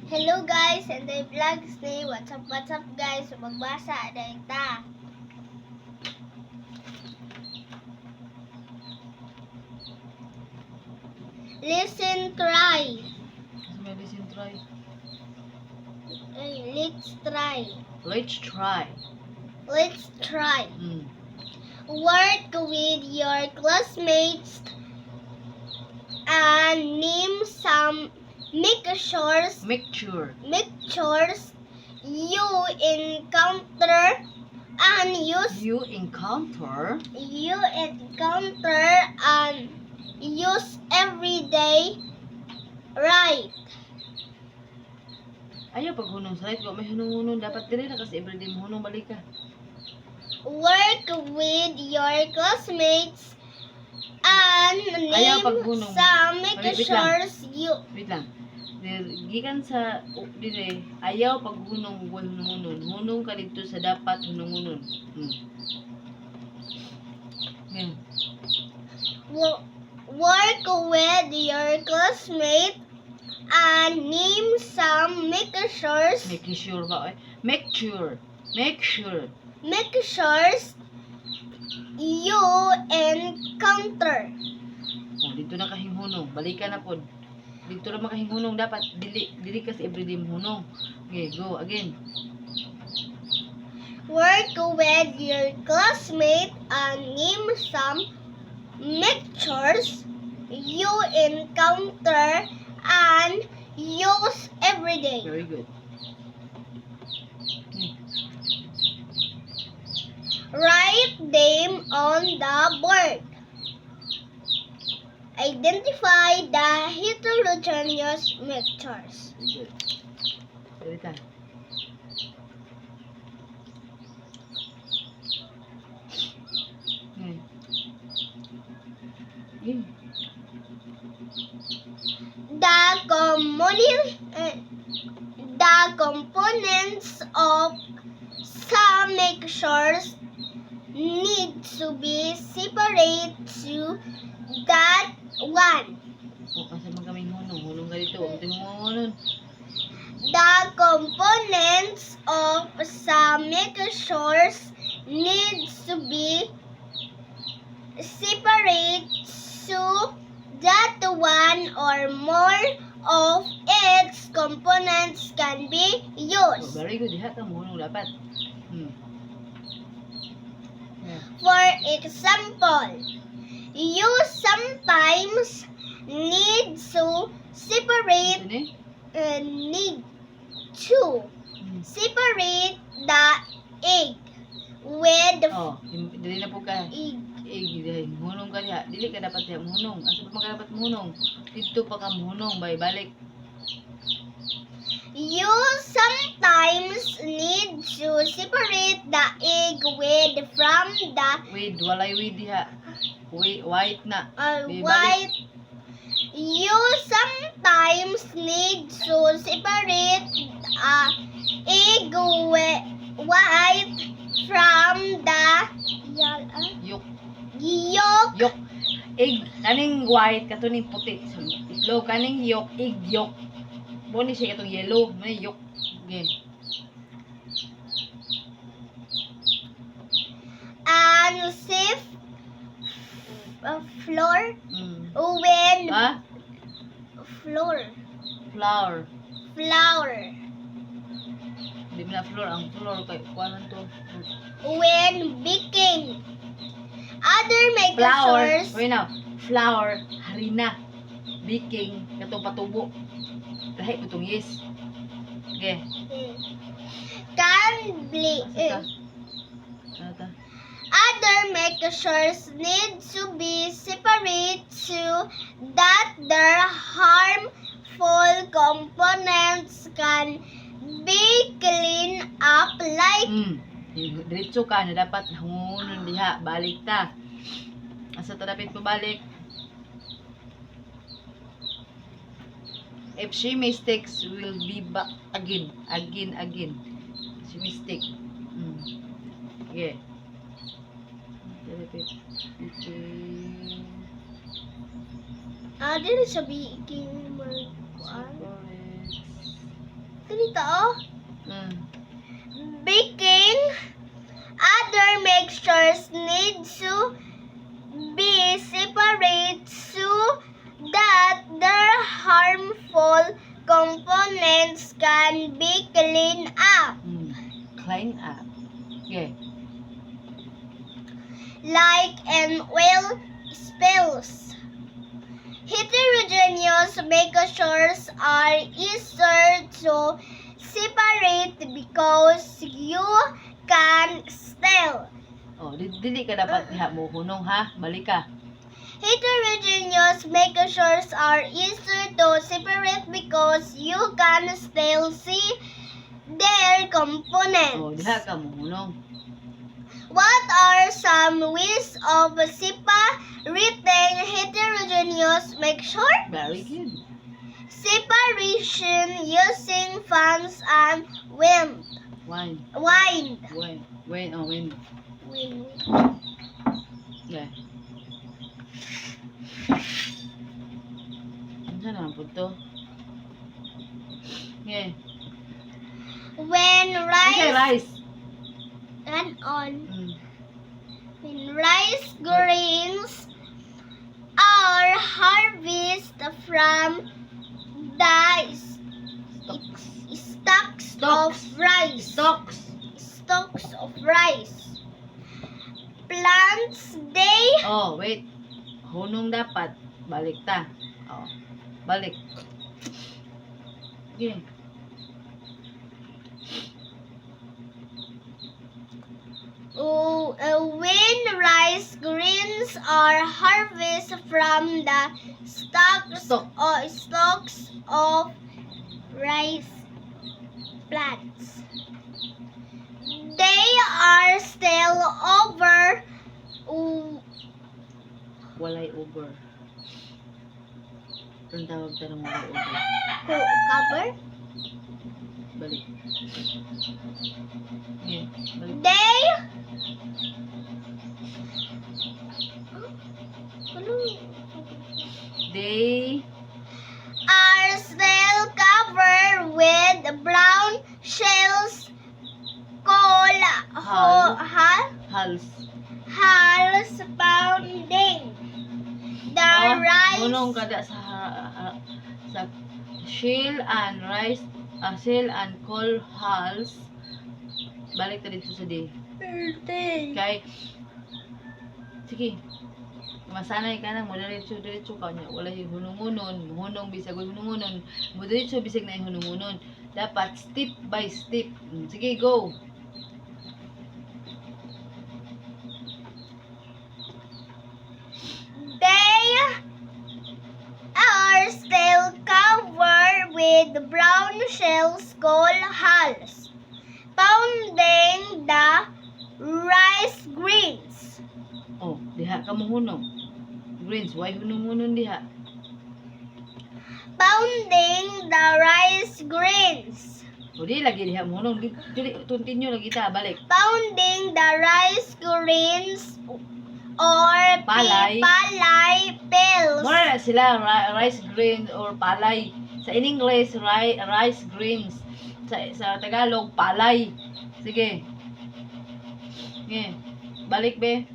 Hello guys, and the vlogs ni what's up guys, magbasa dahil ta. Listen, try. Sa medicine try. Ay, let's try. Let's try. Let's try. Work with your classmates and name some mixtures Mixture. mixtures you encounter and use You encounter you encounter and use every day, right? Ayaw pag hunong sa right, wa may hunong-hunong dapat diri na kasi everyday mo hunong balik ka. Work with your classmates and Ayaw name paghunong. some Wait, wait lang. mixtures you Wait lang. Gikan sa dire ayaw pag hunong wa hunong hunong ka didto sa dapat hunong-hunon. Yeah. Work with your classmate and name some mixtures Make sure ba? Eh? Make sure. Make sure. mixtures you encounter. Oh, dito na kahinghunong. Balikan na pod. Dito na makahinghunong dapat dili dili kasi everyday mo hunong. Okay, go again. Work with your classmate and name some mixtures you encounter and use every day. Very good. Write them on the board. Identify the heterogeneous mixtures. Very good. Salita. Yeah. The components of some mixtures need to be separate to that one. O, kasi man kaming hunong. Hunong ka dito. Huwag tayong hunong. The components of some mixtures need to be separate so that one or more of its components can be Oh, used. very good. Diha ka hunong dapat. Yeah. For example, you sometimes need to separate Ito ni? Need to separate the egg with Oh, dili na po ka. Egg. Eh, dili, hunong ka diha. Dili ka dapat diha hunong. Asa pa man ka dapat hunong? Dito pa ka hunong, bay balik. You sometimes need to separate the egg with from the With walay with diha. Wait, white na. Bay, balik. White. You sometimes need to separate egg white from the Yolk. Yolk. Yolk. Egg kaning white kato ning puti sa itlog kaning yolk, egg yolk. Mo ni siya katong yellow, may yolk. Okay. And sift flour when Ha? Flour. Flour. Flour. Di mo na flour ang flour kay kuan to. When baking. Other Flour. mixtures Wait now. Flour, harina. Baking katong patubo. Lahi po tong yeast. Okay. Can be Asa ta? Ano ta? Other mixtures need to be separate so that their harmful components can be cleaned up like Diretso ka na dapat hungunon diha, balik ta. Asa ta dapat pabalik? If she mistakes will be back again, again, again. She mistake. Yeah. Repeat. Repeat. Ah, dili sa baking mag kuan. Separate. to. Baking, other mixtures need to be separate so that their harmful components can be cleaned up, Clean up. Okay. like in oil spills. Heterogeneous mixtures are easier to separate because you can still Oh, dili ka dapat diha mo hunong ha. Balik ka. Heterogeneous mixtures are easier to separate because you can still see their Oh, components. diha ka mo hunong. What are some ways of separating heterogeneous mixture? Very good. Separation using fans and wind. Wine. Wind. Wine. Wine. Oh, wine. Wind. Yeah. Unsa naman pud to? Yeah. When Unsay rice rice? and on. When rice grains are harvested from the Stocks. stalks Stalks. of rice. Stocks. Stalks of rice. Plants they Oh, wait. Hunong dapat. Balik ta. Oh. Balik. Okay. Oh, when rice grains are harvested from the stalks Stalk. or stalks of rice plants. They are still over Walay over. Ang tawag tanong walay over. Cover. Balik. Okay. Balik. They They are still covered with brown shells called Hull. hull hulls. hulls pounding. The Oh, rice Hunong kada sa shell and rice, shell and coal hulls. Balik ta dito sa day. Kay sige. Masanay ka nang mo diretso diretso ka niya. Wala yung hunungunon, hunong bisag way hunungunon, mo diretso bisag na hunungunon. Dapat step by step. Sige, go. They are still covered with brown shells called hulls, pounding the rice grains. Oh, diha ka mo hunong. Greens, why hunungunon diha? Pounding the rice grains. O di lagi diha mo hunong. Di, dili continue lagi ta, balik. Pounding the rice grains or Palay. Palay pills. Mura na sila rice grains or palay. Sa in English, rice grains. Sa Tagalog, palay. Sige. Sige. Balik be.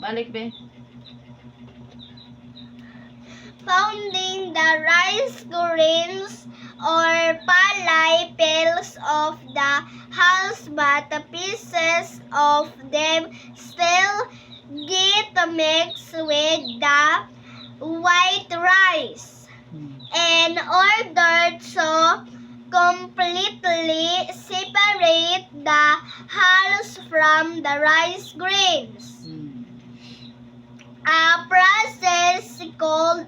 Balik be. Pounding the rice grains or palay peels of the hulls, but the pieces of them still get mixed with the white rice. In order to completely separate the hulls from the rice grains, a process called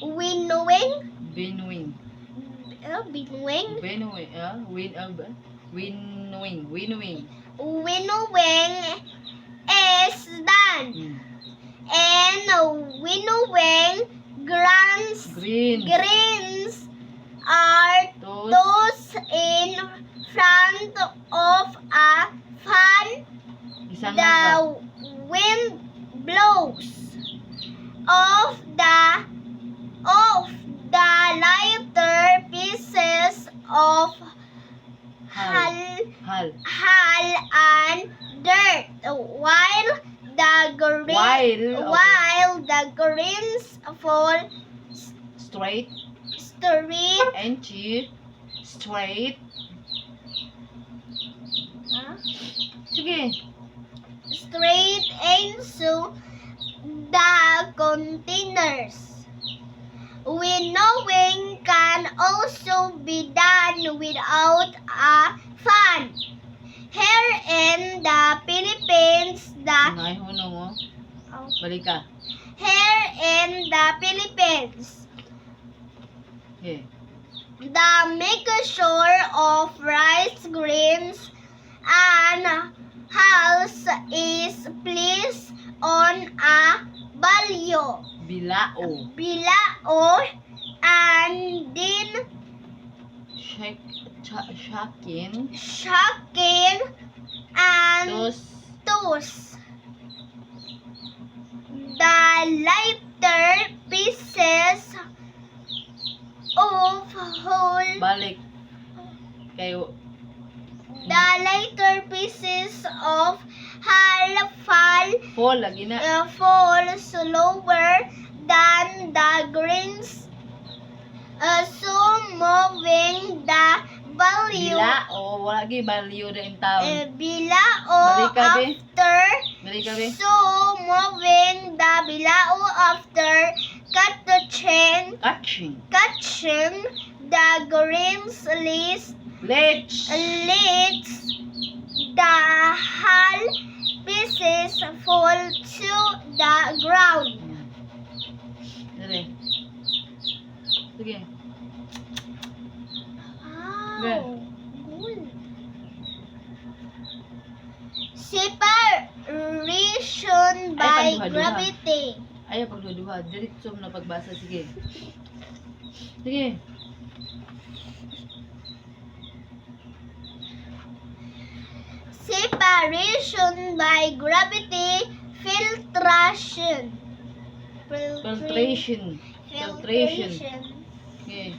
winnowing. Winnowing. Winnowing. Winnowing. Ba? Winnowing. Winnowing. Winnowing is done. And winnowing grains Greens. Grains are Toast. tossed in front of a fan. Isang ba? The wind blows off the lighter pieces of Hull. Hull and dirt while the green While, okay. while the grains fall Straight. Straight. And straight. Huh? Sige. Straight into the containers. Winnowing can also be done without a fan. Here in the Philippines, the Ngay hunong oh. Balik ka. Here in the Philippines, Okay. the mixture of rice grains and hulls is placed on a balyo, Bilao. Bilao, and then Shake, shakin. shaken and Dos. tossed. The lighter pieces of whole Balik. Kayo. The lighter pieces of hull fall Fall lagi na. Fall slower than the grains. So moving the value Bilao. Wala gi value na in town. Bilao Balik ka, be. After Balik ka, be. So moving the bilao after catching Catching. Catching the grains list Let's. Lets the hull pieces fall to the ground. Dali. Sige. Wow. Good. Separation by Ay, pagduha-duha. Gravity. Ayaw pagduha-duha. Diretso mo na pagbasa. Sige. Sige. Separation by gravity, filtration. Filtration. Filtration. Filtration. Sige.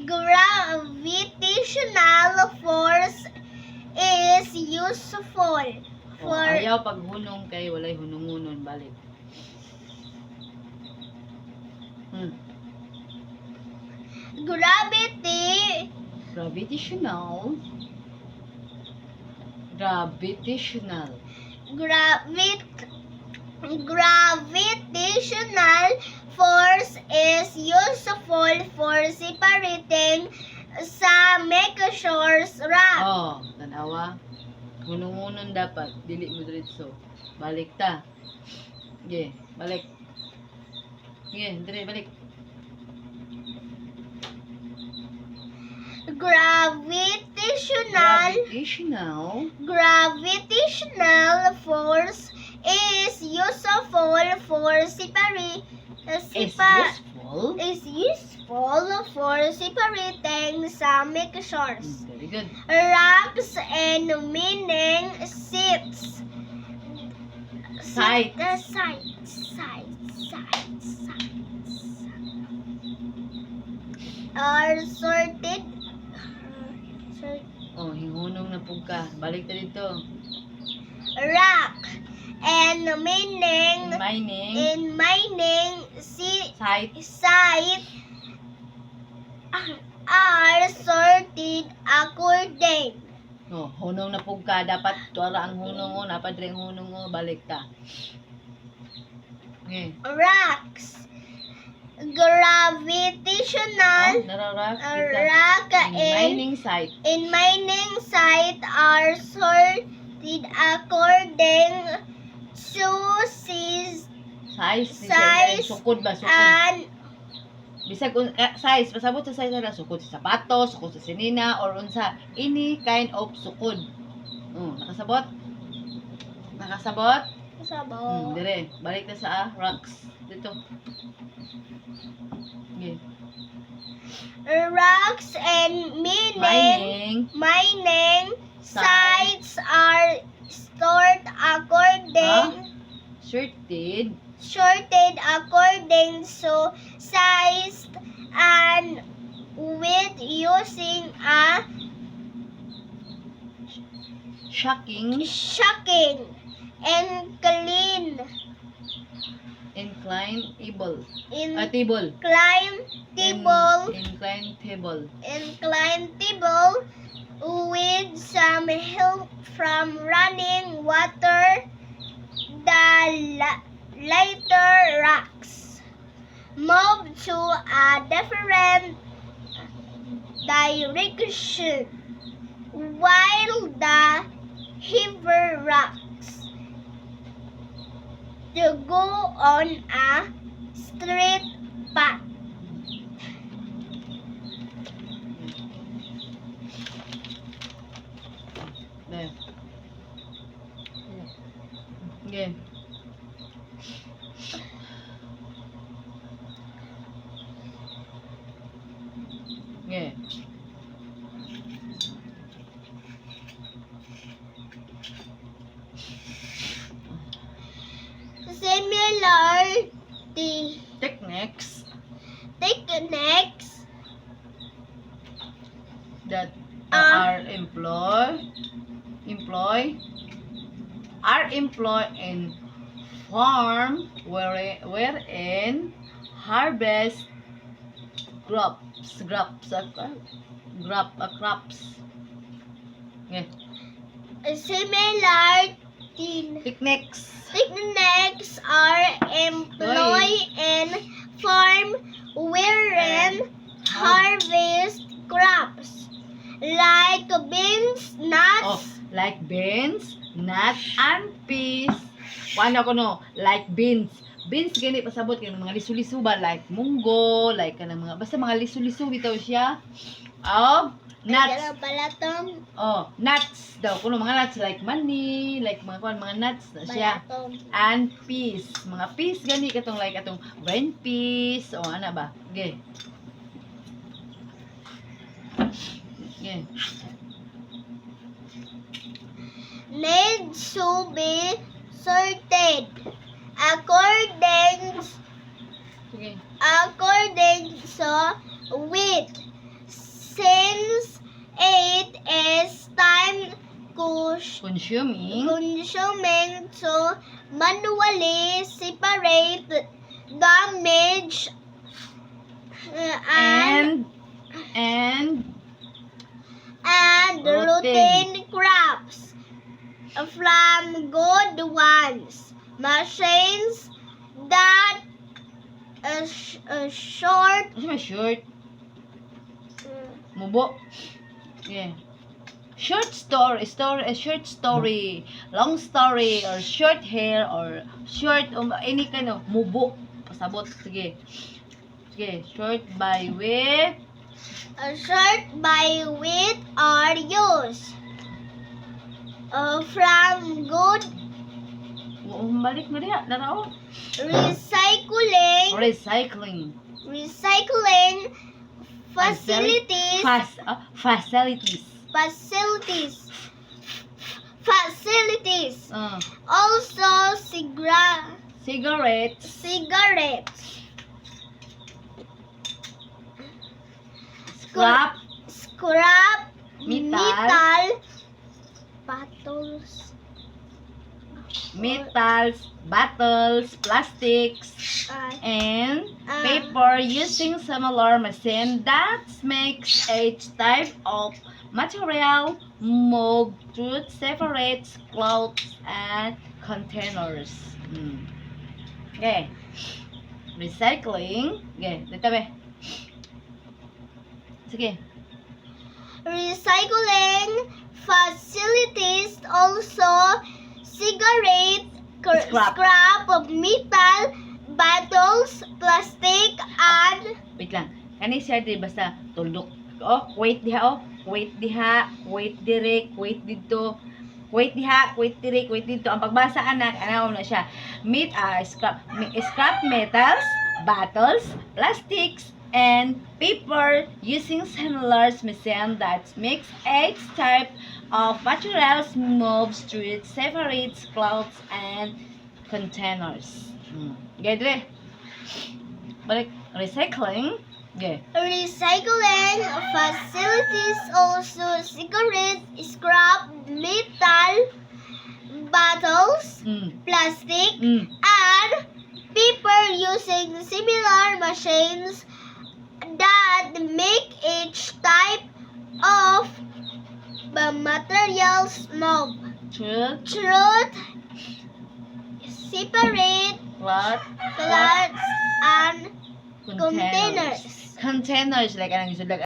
Gravitational force is useful Oh, for ayaw paghunong kay walay hunungunon. Balik. Gravity Gravitational. Gravitational. Gravitational force is useful for separating sa mixtures rock. Oh, tanawa. Hunungunon dapat. Dili mo diretso. Balik ta. Sige, balik. Sige, dire, balik. Gravitational Gravitational. Gravitational force is useful for separate Is useful. Is useful for separating some mixtures. Very good. Rocks and mining sites. Sites. The sites, sites, sites, sites are sorted. Oh, hinghunong na pug ka. Balik ta dito. Rock and mining Mining. In mining Site. Site are sorted according Oh, hunong na pug ka. Dapat tuara ang hunong oh. Dapat ang hunong oh. Balik ta. Okay. Rocks gravitational Oh, nara rock. Kita. Rock In in mining site. In mining site are sorted according to size Size. Size Sukod ba? Sukod. And Bisag size, pasabot sa size na sukod sa sapatos, sukod sa sinina or unsa any kind of sukod. Nakasabot? Nakasabot? Sabaw. Dire, balik na sa rocks. Dito. Okay. Rocks and mining Mining mining Sites. Sites are stored according sorted sorted according to size and with using a Shocking. Shocking and clean Incline able. Incline A table. Table. Incline table. Incline table with some help from running water. The lighter rocks move to a different direction, while the heavier rocks to go on a straight path. There. Okay. Okay. Similar the Techniques techniques that Ah. are employ are employed in farm wherein harvest crops crops crop crops. Yeah. Similar tin Techniques techniques are employed in farm wherein harvest crops like beans, Oh, nuts, like beans, nuts, and peas. Kuan ako no, like beans. Beans gani pasabot kay mga lisu-lisu ba, like munggo, like kanang mga basta mga lisu-lisu bitaw siya. Oh, nuts. Ay, balatong, Oh, nuts daw kuno, mga nuts like mani, like mga kuan, mga nuts na siya. Balatong. And peas. Mga peas gani katong like atong brain peas o ana ba. Okay. Okay. Needs to be sorted according Sige. according to weight, since it is time Consuming consuming to manually separate damage and and and rotten. Routine crops from good ones. Machines that short Ano may short? Mubo. Yeah. Short story, story, a short story, long story, or short hair, or short, any kind of mubo. Pasabot. Sige. Sige. Short by with short by weight are used from good Balik na diha. Narao. Recycling Recycling. Recycling facilities. Facilities. Facilities also Cigarettes. Cigarettes. Scrap. Scrap Metal. Metal bottles. Metals, bottles, plastics, and paper using similar machine that makes each type of material move through separate clothes and containers. Okay. Recycling. Okay, dito be. Sige. Recycling facilities also cigarette Scrap. Scrap of metal, bottles, plastic, and Wait lang. Kani siya di basta tuldok. Oh, wait diha oh. Wait diha, wait dire, wait didto. Wait diha, wait dire, wait didto. Ang pagbasa anak, ana na siya. Meat scrap scrap metals, bottles, plastics, and paper using similar machine that makes each type of materials moves through separate clothes and containers. Okay, dire. Balik recycling. Okay. Recycling facilities also segregate scrap metal, bottles, plastic, and paper using similar machines that make each type of materials move. Truth. Truth, separate What? cloths and Containers. containers. Containers like anong isod like